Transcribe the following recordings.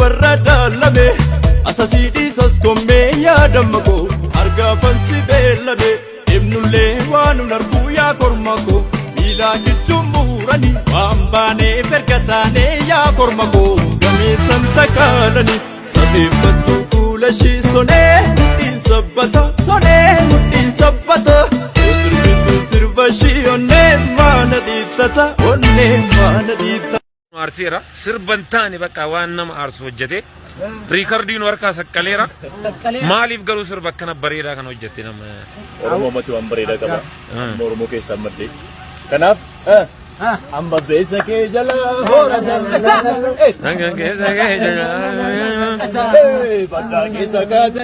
warra daalame asasii dhiisas gommee yaadamma koo argaafansi beellame ibnullee waan arguu yaa korma koo miilaa kichuun muuranii waan baaneef erga taanee yaa korma koo gameessan takaalanii safeeffattu kuula ishii sonee mudhiin sabbata sonee mudhiin sabbata yoo sirbitu sirba ishii onnee maana dhiittata onnee maana dhiittata. Aarseera sirban taane bakka waan nama aarsu hojjete riikardii nu harkaa saqqaleera maaliif garuu sirba akkana bareedaa kan hojjette nama Oromoo mati waan bareedaa qaba. Amma Oromoo keessaa maddee. Kanaaf amma beessa kee jala hoora baddaa keessa kaate.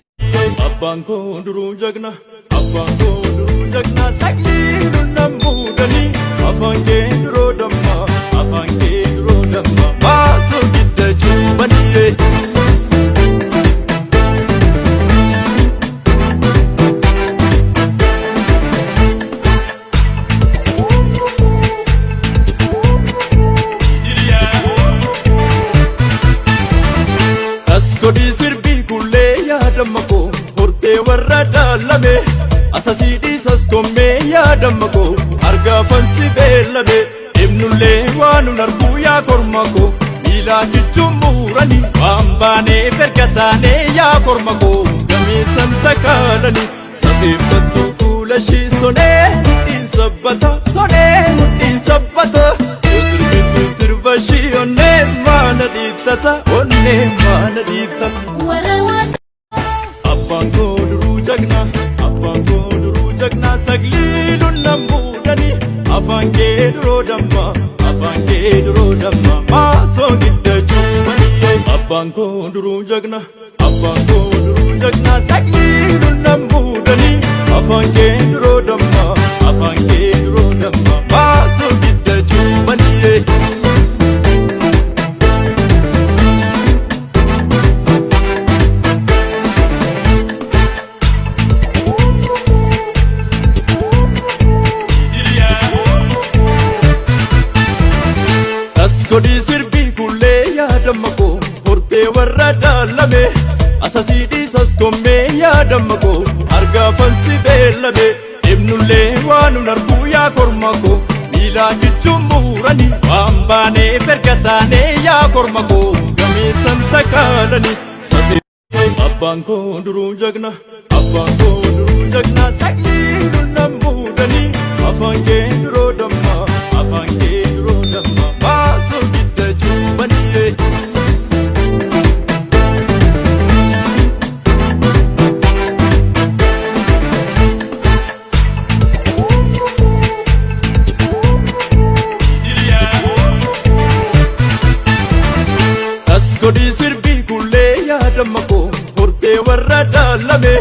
Abbaan koo duruu jagna, abbaan koo duruu jagna, saglii nunna muudanii, afaan kee duroo damma, afaan kee duroo damma, baasuu gidda cuubanii. As godhii sirbii kullee yaadamma koo hortee warra daalame asasii dhiisas gommee yaadamma koo argaafansi beellame ibnullee waan nun arguu yaa korma koo miilaa kichuun muuranii waan baaneef erga taanee yaa korma koo gameessan takaalanii safeeffattu kuula ishii sonee mudhiin sabbata sonee mudhiin sabbata yoo sirbitu sirba ishii onnee maana dhiittata onnee maana dhiittata. Abbaan koo duruu jagna, abbaan koo duruu jagna, saglii lunna muudanii, afaan kee duroo damma, afaan kee duroo damma, maasoo gidda cuubbanii. Abbaan koo duruu jagna, abbaan koo duruu jagna, saglii lunna muudanii, afaan kee duroo damma, afaan kee duroo damma, maasoo gidda cuubbanii. As godhii sirbii kullee yaadamma koo hortee warra daalame asasii dhiisas gommee yaadamma koo argaafansi beellame ibnullee waan nun arguu yaa korma koo miilaa kichuun muuranii waan baaneef erga taanee yaa korma koo gameessan takaalanii safee. Abbaan koo duruu jagna, abbaan koo duruu jagna, saglii nunna muudanii, afaan kee duroo damma, afaan kee duroo damma, baasuu gidda cuubbanii. As godhii sirbii kullee yaadamma koo hortee warra daalame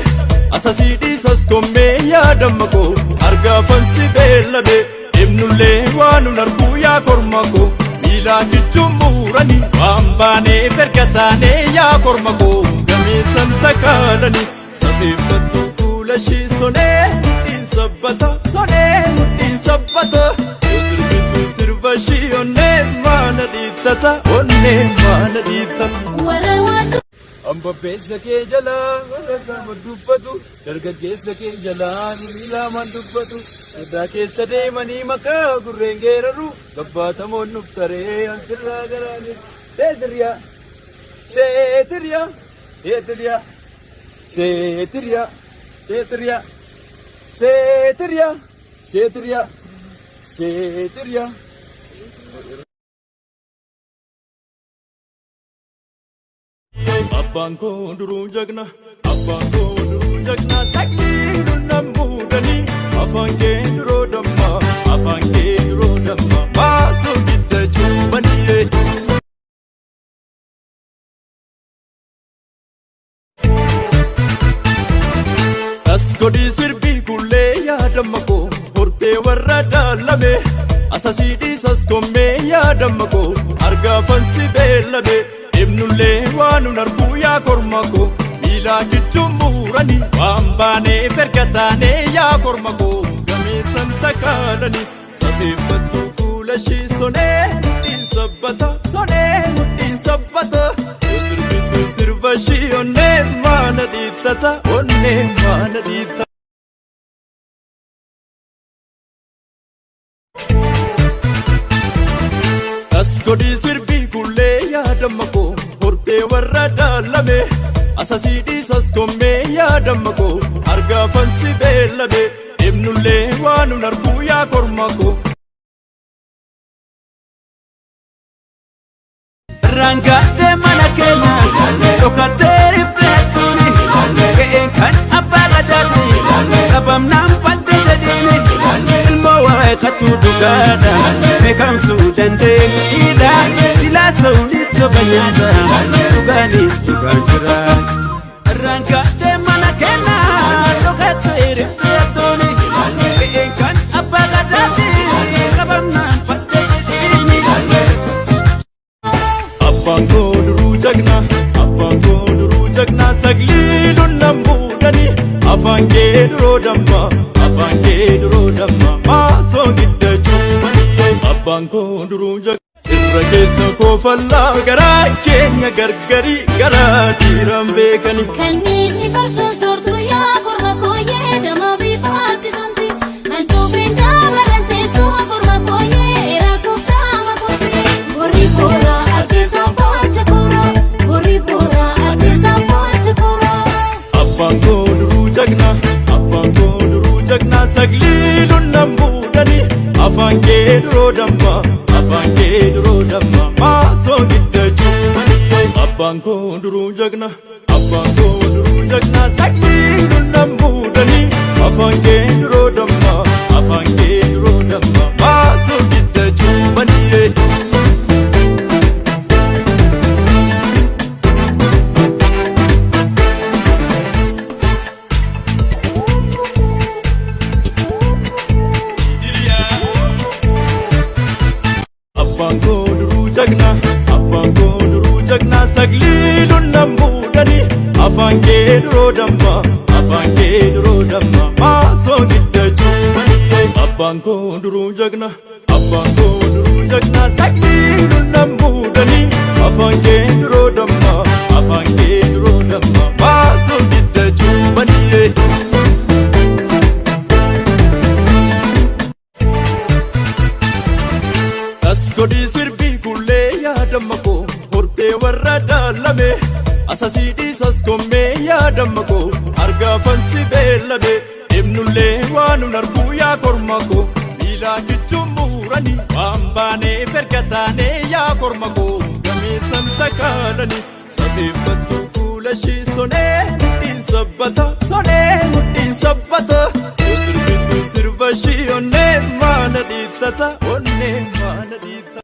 asasii dhiisas gommee yaadamma koo argaafansi beellame ibnullee waan nun arguu yaa korma koo miilaa kichuun muuranii waan baaneef erga taanee yaa korma koo gameessan takaalanii safeeffattu kuula ishii sonee mudhiin sabbata sonee mudhiin sabbata yoo sirbitu sirba ishii onnee maana dhiittata onnee maana dhiittata. Amma beessa kee jala warra sama dubbatu dargaggeessa kee jala miilaamaan dubbatu irraa keessa deemanii maqaa gurreen geeraru gabbaatamoon nuuf taree ansirraa garaanis seetiriyaa seetiriyaa seetiriyaa seetiriyaa seetiriyaa seetiriyaa seetiriyaa seetiriyaa. Abbaan koo duruu jagna, abbaan koo duruu jagna, saglii nunna muudanii, afaan kee duroo damma, afaan kee duroo damma, baasuu gidda cuubbanii. As godhii sirbii kullee yaadamma koo hortee warra daalame asasii dhiisas gommee yaadamma koo argaafansi beellame ibnullee waan nun arguu yaa korma koo miilaa kichuun muuranii waan baaneef erga taanee yaa korma koo gameessan takaalanii safeeffattu kuula ishii sonee mudhiin sabbata sonee mudhiin sabbata yoo sirbitu warra daalame asasii dhiisas gommee yaadamma koo argaafan si beellame deemnullee waan nun arguu yaa korma koo. Rangaadhee mana keenya dhokattee rifleettuuni ga'een kan abbaa gadaati qabamnaan badde jedhiini ilmoo waaqatu dhugaadha beekamtuu dandeenyiidha silaa sa'uunis soba nyaata dhugaanis dhugaan jira. Rangaadhee mana keenya dhokattee rifleettuuni ga'een kan abbaa gadaati qabamnaan badde jedhiini. Abbaan koo duruu jagna, abbaan koo duruu jagna, saglii dunnan buudhani. Afaan kee duroo damma, afaan kee duroo damma, maasoo gidda cuubbanii. Abbaan koo duruu jagna. Irra keessa koo fallaa garaa keenya gargari garaa dhiiran beekani. Kanniisni farsoon soortuu yaa korma kooyee dama bifaatti sonti. Mantuubeen dabalan teessoo korma kooyee rakkoo kooti. Borii boora ajjeesaan focha koora. Borii boora ajjeesaan focha koora. Abbaan koo duruu jagna, abbaan koo duruu jagna, saglii dunnan buudhani. Afaan kee duroo damma, afaan kee duroo damma, maasoo gidda cuubbanii. Abbaan koo duruu jagna, abbaan koo duruu jagna, saglii dunnan buudhani. Afaan kee duroo damma, afaan kee duroo damma, maasoo gidda cuubbanii. Abbaan koo duruu jagna, abbaan koo duruu jagna, saglii dunnan buudhani. Afaan kee duroo damma, afaan kee duroo damma, maasoo gidda cuubbanii. Abbaan koo duruu jagna, abbaan koo duruu jagna, saglii dunnan buudhani. Afaan kee duroo damma, afaan kee duroo damma, maasoo gidda cuubbanii. As godhii sirbii kullee yaadamma koo hortee warra daalame asasii dhiisas gommee yaadamma koo argaafan si beellame deemnullee waan nun arguu yaa korma koo miilaa kichuun muurani waan baaneef erga taanee yaa korma koo gameessan takaalani safeeffattuu kuula ishii sonee mudhiin sabbata sonee mudhiin sabbata yoo sirbitu sirba ishii onnee maana dhiittata onnee maana dhiittata.